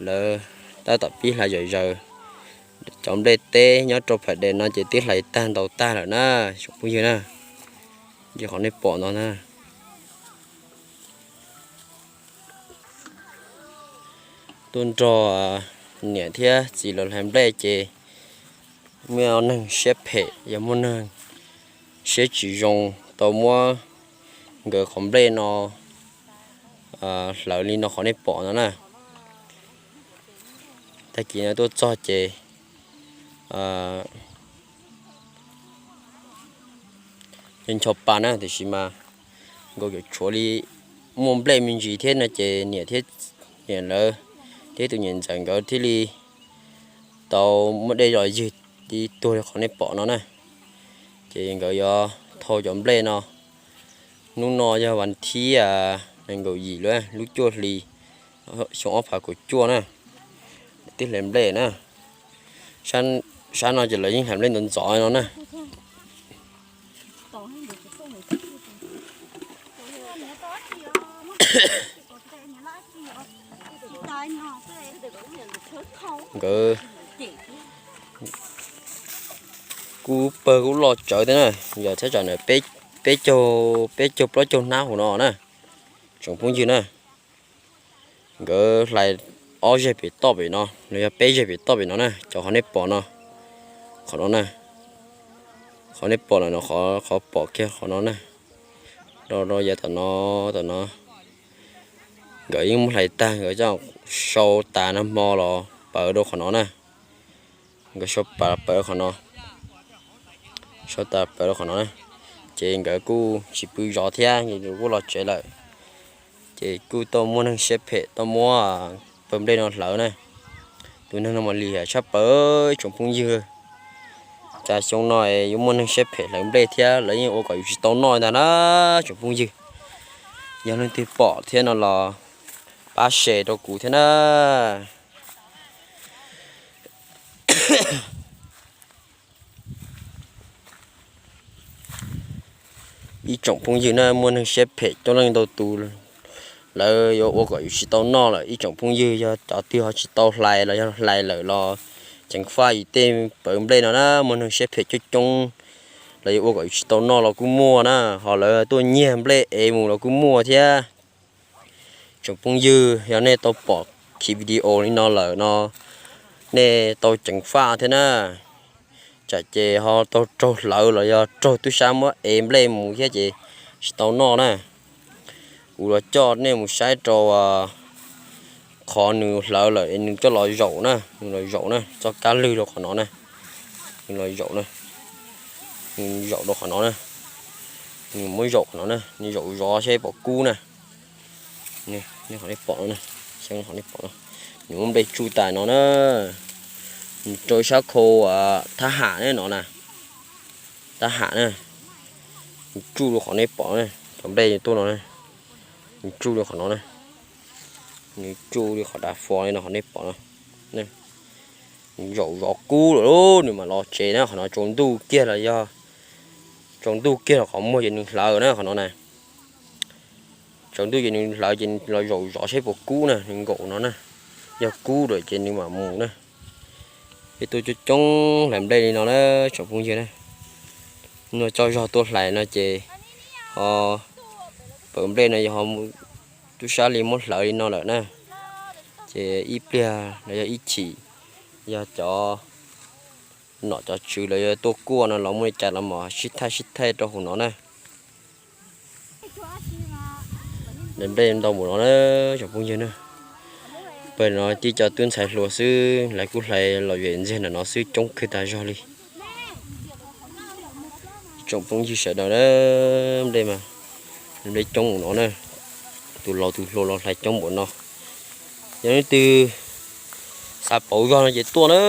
lawv tab tom pib hlais zom zaws. Cov nplej teb nyob rau phav dej no ces twb hlais tag ntau tag lawm na, tsoom phooj ywg na. Ces qhov nej pom no na, tuaj nrog niam thiab txiv lawv hlais nplej ces muaj neeg siab phem, yog muaj neeg siab tsis zoo tau muab nkawd qhov nplej no hlawv li no qhov nej pom no na. Tag kis no tuaj txog ces ncho pa na, tiam sis mas nkaus yuav tshuav li muaj nplej me ntsis thiab no ces niam thiab niam lawv thiab tus niam ntxawm nkawd thiaj li tau muab dej los ywg tib tuag li qhov nej pom no na. Ces nkawd yuav thau cov nplej no. Hnub no yog vas thib nees nkaum yim lub cuaj hli xyoo ob phav kaum cuaj na, twb hlais nplej na. Sab no ces lawv yeej hlais nplej ntxov ntxov no na. Nkawd kuj pawg kuj loj tsawv thiab na, yog thaj tsam ntawm peb caug, peb caug plaub caug hnab hauv no na, tsoom phooj ywg na. Nkawd hlais ob zeg pem toj pem no los yog peb zeg pem toj pem no na, cov qhov nej pom no, qhov no na, qhov nej pom lawm no, qhov pom kiag qhov no na, rau yav tom no, tom no. Nkawd yeej muab hlais tag, nkawd coj sau tas nag hmo los pawv rau qhov no na. Nkawd sau tas pawv qhov no, sau tas pawv rau qhov no na. Ces nkawd kuj tsis pw zov thiab, kuj los tsev lawm. Ces kuj tau muaj neeg siab phem tau muab pawg nplej no hlawv na. Tus neeg no mas lim hiam tshaj plaws tsoom phooj ywg. Cas xyoo no yuav muaj neeg siab phem hlawv nplej thiab lawv yeej ua kom yus tsis tau noj ntag na tsoom phooj ywg. Yog leej twg pom thiab no los pab share rau kuv thiab na. Ib tsoom phooj ywg na, muaj neeg siab phem coob leej ntau tus, lawv yuav ua kom yus tsis tau noj lawm. Ib tsoom phooj ywg, yog cov twg ho tsis tau hlais los yog hlais lawm los ceev faj yus tej pawv nplej no na, muaj neeg siab phem coob coob, lawv yuav ua kom yus tsis tau noj los kuj muaj na, ho lawv tuaj nyiag nplej ev mus los kuj muaj thiab. Tsoom phooj ywg, yog nej tau pom khi video li no lawm no, nej tau ceev faj thiab na. Tsam ces ho tau raug hlawv los yog raug tub sab muab ev nplej mus thiab ces tsis tau noj na. Kuv los coj nej mus saib rau qhov nws hlawv lawm es nws coj los zaum na, nws los zaum na, txoj kab lwg rau qhov no na, nws los zaum na, nws zaum rau qhov no na, nws muab zaum qhov no na, nws zaum zov seb puas kub na. Qhov nej pom no, qhov nej pom no, nws muab nplej tsuj tas no na, nws rau sab khau thab ham ne no na, thab ham na, nws tsuj rau qhov nej pom na, cov nplej tuaj no na, nws tsuj rau qhov no na, nws tsuj li qhov dav fo li no qhov nej pom no, nws zaum zov kub lawm lauj, nws mam los tsev na, qhov no tsaus ntuj kiag los yog, tsaus ntuj kiag los qhov muag ces nws hlawv na qhov no na. Tsaus ntuj ces nws hlawv ces los zaum zov seb puas kub na, nws nkaum no na, yog kub lawm ces nws mam mus na. Peb tuaj coob coob hlais nplej li no na tsoom phooj ywg na. Nua tsaug zog tuaj hlais no ces ho pawv nplej no yog ho tub sab li muab hlawv li no lawm na. Ces ib pliag los yog ib chim, yog cov nom cov tswv los yog tuaj kuaj no los muaj li cas los mam sib thaij sib thaij rau hauv no na. Hlais nplej ntau npaum no na tsoom phooj ywg na. Pawg no tib co tub ntxhais hluas xwb, lawv kuj hlais lom zem ntxiag ntawm no xwb, coob kawg tas zog li. Tsoom phooj ywg sawv daws na, nplej mas, nplej coob npaum no na, tus laus tus hluas los hlais coob npaum no. Yog leej twg xav pauv zog no ces tuaj na,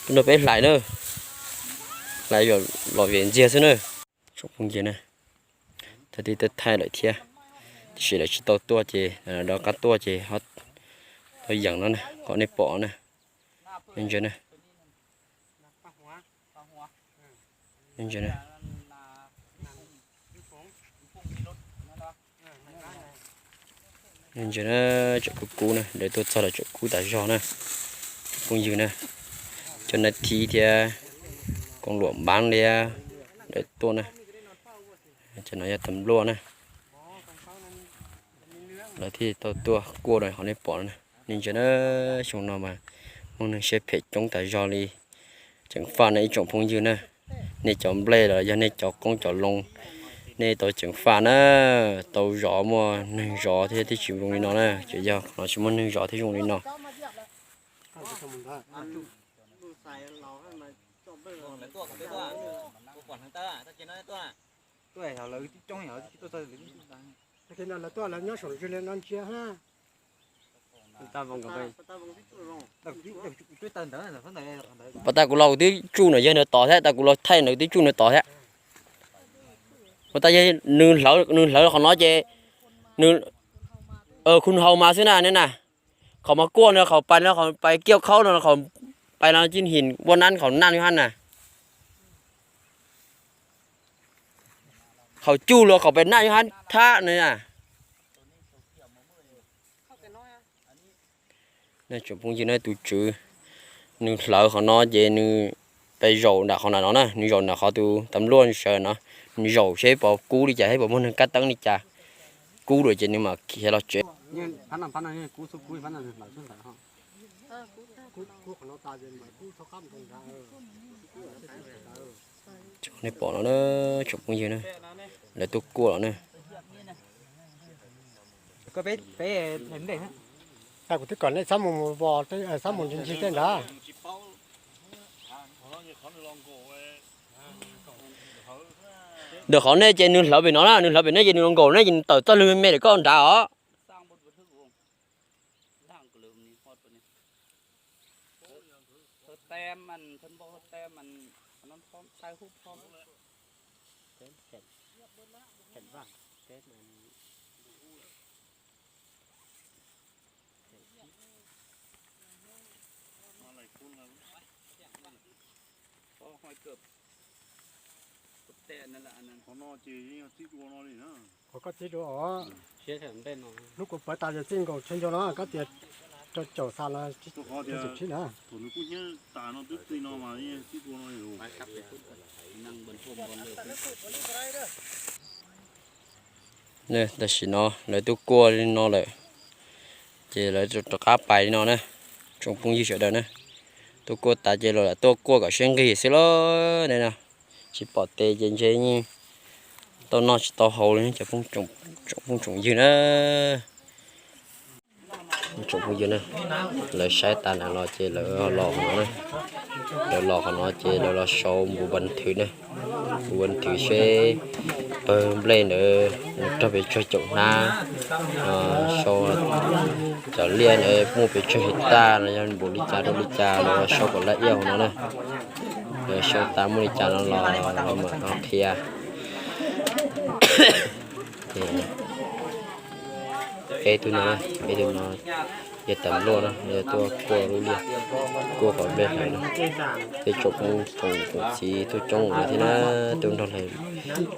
tuaj nrog peb hlais na, hlais lom zem ntxiag xwb na. Tsoom phooj ywg na, thaij tib thaij lawm thiab, tiam sis lawv tsis tau tuaj ces rov qab tuaj ces ho tau yeem no na, qhov nej pom na, nej ntsia na, nej ntsia na. Ntsia na, tseem kub kub na, lawv tuaj txog los tseem kub tas zog na. Phooj ywg na, cov nav thiv thiab koom luam npav li lawv tuaj na. Cov no yog tas npluaj na. Lawv thiaj tau tuaj kuaj rau qhov nej pom no na. Nej ntsia na, xyoo no mas muaj neeg siab phem coob tas zog li. Ceev faj na ib tsoom phooj ywg na. Nej cov nplej los yog nej cov qoob cov loo, nej tau ceev faj na, tau zov, muaj neeg zov thiab thiaj tsis zoo li no na. Ces yog qhov no tsis muaj neeg zov thiaj zoo li no. Pas tas kuv los kuv twb tsuj no yawg ntawd tod thiab, tas kuv los thaij ntawd twb tsuj no tod thiab. Pas tas yog nws hlawv, nws hlawv qhov no ces nws khu hau mas xwb na ne na. Qhov mas kuaj no, qhov pais no, qhov pais kiaj khaub no, qhov pais no cin him ua nab, qhov naj hab na. Qhov cuj los qhov pais naj hab thab na. Tsoom phooj ywg na, tus tswv nws hlawv qhov no ces nws pais zaum nram qhov nram no na, nws zaum nram qhov tus tas npluaj sawv no, nws zaum seb puas kub li cas, seb puas muaj neeg kab teeb li cas. Kub lawm ces nws mam khiav los tsev. Nej pom no na, tsoom phooj ywg na, lawv tuaj kuaj los na. Kuv twb kom nej txhob mus vos, txhob mus ncig tej ntawd. Ntawm qhov nej ces nws hlawv pem no na, nws hlawv pem nej ces nws los nkaum nej ces nws tawm txoj lwg me me lawm koj nrad os. Qhov no ces yeej yog txij dua no li na. Qhov koj txij dua os. Hnub kuv pawv tas yog txij nkaus tsheej nco no koj tias rau caum xa los tsis txhib na. Thaum nws kub hnyiab tas no twb txij no mas yeej txij dua no li. Tam sim no lawv tuaj kuaj li no lawm, ces lawv rov qab pais li no na, tsoom phooj ywg sawv daws na. Tuaj kuaj tas ces los lam tuaj kuaj kom siab nqig xwb lauj ne no. Tsis pom tes ces ntshe yeej tau noj tsis tau haus li cov phooj tsoom ywg na. Tsoom phooj ywg na, lawv saib tas ntawd los ces lawv los qhov no na. Lawv los qhov no ces lawv los sau npu npas thwv na, npu npas thwv seb pawg nplej ntawd mus raug pes tsawg caum hnab, sau cov liaj ntawd muaj pes tsawg his tag no yog npaum li cas rau li cas los sau kom laj iaj hauv no na. Lawv sau tas muaj li cas no los lawv mam qhia. Peb tug no, peb tug no yog tas npluaj na, yog tuaj kuaj lub liaj, kuaj qhov nplej hlawv na. Peb tsoom phooj tsoom txiv tuaj coob thiab na, tuaj nrog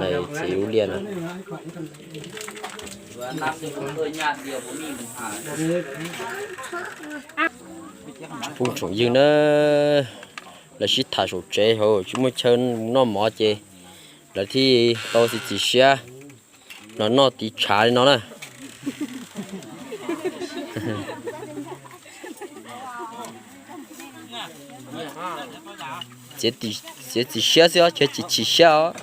lawv txiv lub liaj na. Phooj tsoom ywg na, lawv sib tham saum tsev hauv tsis muaj chaw noj mov ces lawv thiaj tau txiav txim siab los noj tiv tshav li no na. Txiav txim siab xwb os, tsis txhim siab os.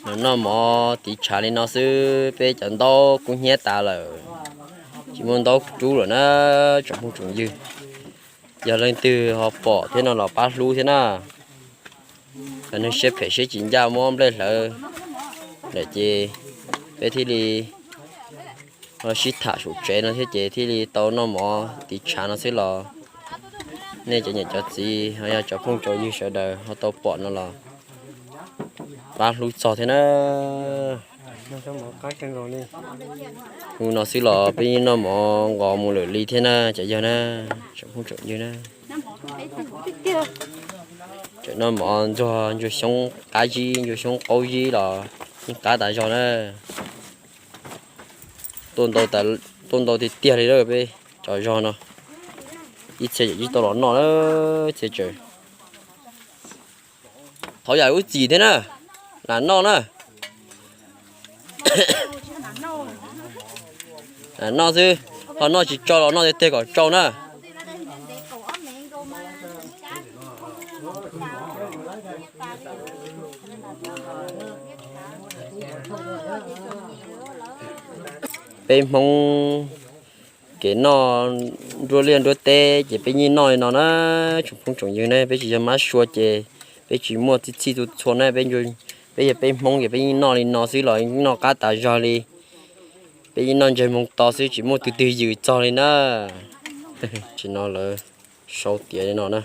Los noj mov tiv tshav li no xwb, peb cov ntaub kub hnyiab tas lawm, tsis muaj ntaub rub lawm na, tsoom phooj tsoom ywg. Yog leej twg ho pom thiab no los pab hlub thiab na. Cov neeg siab phem siab tsis ncaj muab nplej hlawv lawm ces peb thiaj li sib tham saum tsev no thiab ces thiaj li tau noj mov tiv tshav no xwb los. Nej cov niam cov txiv ho yog cov phooj cov ywg sawv daws ho tau pom no los pab hlub txog thiab na. Hu no xwb los peb yeej noj mov nqos mus lawm li thiab na cov yawg na, tsoom phooj tsoom ywg na. Tseem noj mov ntxuag ntsuag xyoob qab zib ntsuag xyoob qaub zib los Yeej qab tas zog na. Tuaj ntau tiag tiag li lawm peb cov zog no. Ib txhia tsis tau los noj na, txhia tsawg. Thov yam ub txim thiab na, lam noj na. Lam noj xwb, ho noj tsis tsau los noj tiag tiag kom tsau na. Peb Hmoob kev noj nruab liaj nruab teb ces peb yeej noj li no na. Tsoom phooj tsoom ywg ne, peb tsis yog mab sua ces peb tsis muaj txhij txhij txhua txhua na, peb yog peb Hmoob ces peb yeej noj li no xwb los noj qab tas zog li. Peb yeej noj ntsej muag to xwb, tsis muaj tus twg yws txog li na. Tam sim no lawv sau tiav li no na,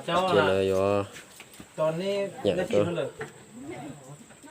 ces lawv yuav nyiam rau.